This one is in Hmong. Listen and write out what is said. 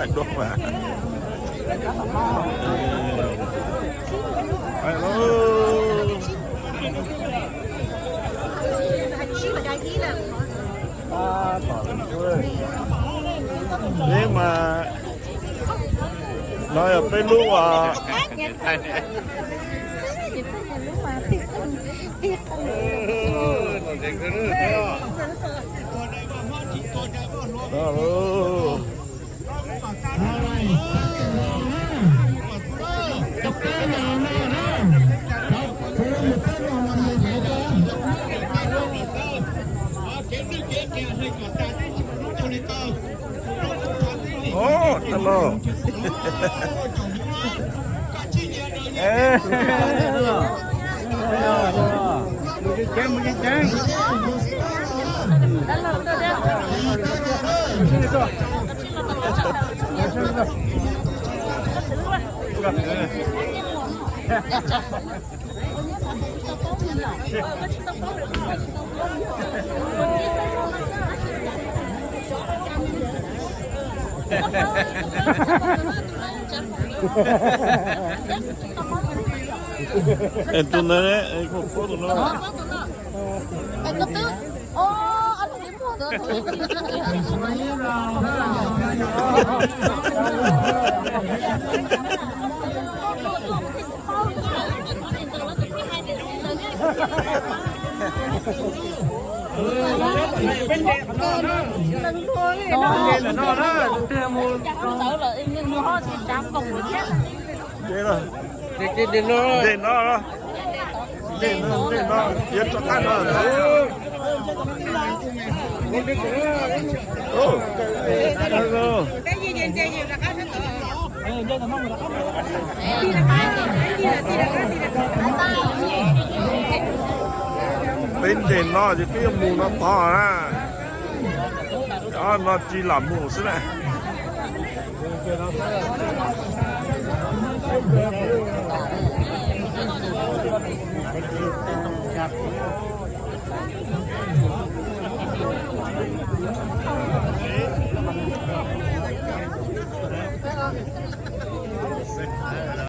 Dua mas. Hello. Peb mas no yog peb lub, Ov, tau los. Es tus ntawd, tus no. Ntej no, ntej no, ntej no, yuav rov qab no. Peb ntej no ces peb yuav mus no tod na. Cov no tsis lam mus xwb na.